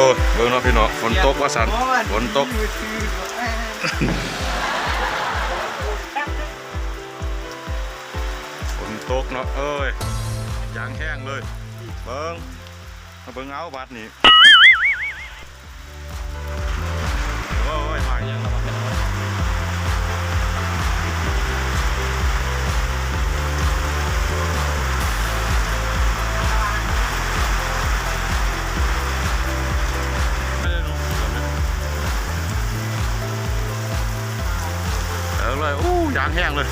ໂອ້ຍ ເບິ່ງເນາະພີ່ນ້ອງ ຝົນຕົກວ່າຊັ້ນ ຝົນຕົກ ຝົນຕົກເນາະ ເອີຍ ຢາງແຫ້ງເລີຍ ເບິ່ງ ມາເບິ່ງເອົາບາດນີ້ ໂອ້ຍ ມາອີ່ຫຍັງລະ ເອົາເລີຍ ໂອ້ ຢາງແຫ້ງເລີຍ